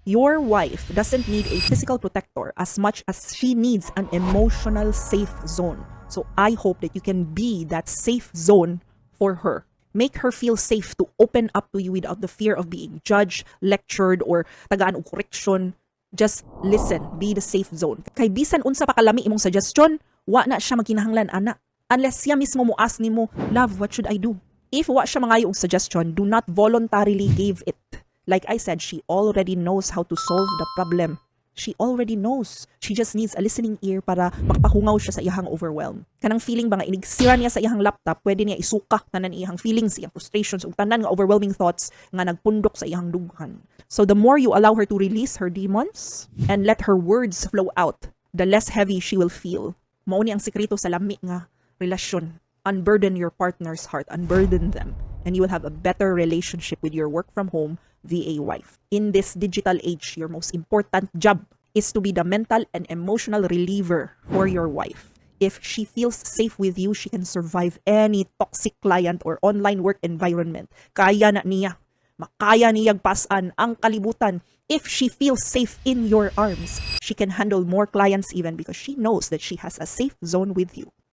Your wife doesn't need a physical protector as much as she needs an emotional safe zone. So I hope that you can be that safe zone for her. Make her feel safe to open up to you without the fear of being judged, lectured, or tagaan og correction. Just listen, be the safe zone. Kay bisan unsa pa kalami imong suggestion, wa na siya magkinahanglan ana. Unless siya mismo mo ask nimo, "Love, what should I do?" If wa siya mangayo og suggestion, do not voluntarily give it. Like I said, she already knows how to solve the problem. She already knows. She just needs a listening ear para makapahungaw siya sa iyahang overwhelm. Kanang feeling ba nga inigsira niya sa iyahang laptop, pwede niya isuka tanan iyahang feelings, iyang frustrations, ug tanan nga overwhelming thoughts nga nagpundok sa iyahang dughan. So the more you allow her to release her demons and let her words flow out, the less heavy she will feel. Mao ni ang sekreto sa lami nga relasyon. Unburden your partner's heart, unburden them, and you will have a better relationship with your work from home VA wife. In this digital age, your most important job is to be the mental and emotional reliever for your wife. If she feels safe with you, she can survive any toxic client or online work environment. Kaya na niya. Makaya niyag pasan ang kalibutan. If she feels safe in your arms, she can handle more clients even because she knows that she has a safe zone with you.